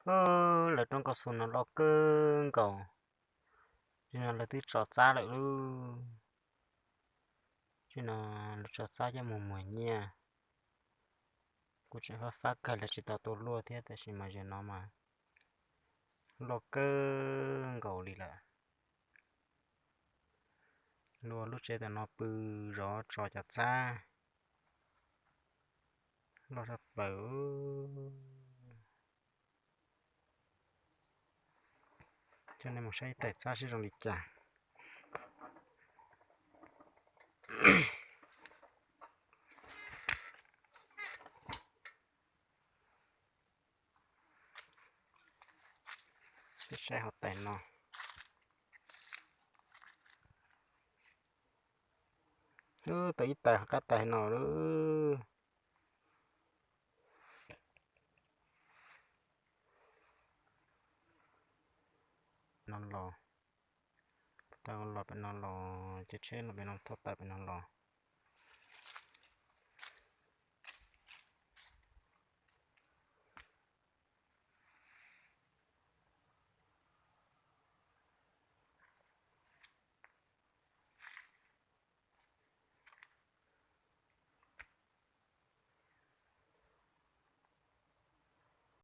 Lawv roob kaus xus no loj kawg nkaus. Tseem no lawv twb tso txab lawm lauj. Tseem no lawv tso txab coj mus muag nyiaj. Kuv tseem fab fab kawg lawv tsis tau tua luaj thiab, tab sis mas zaum no mas loj kawg nkaus li lawm. Luag lub tsev tam no pw zov tso cov txab loj sab plaws. Coj nej mus saib ib tais txab seb zoo li cas. Saib hauv tais no. Tau ib tais hauv qab tais no lawm. No los, tau los pem no los, ces tsheb no pem no thauj tawm pem no los.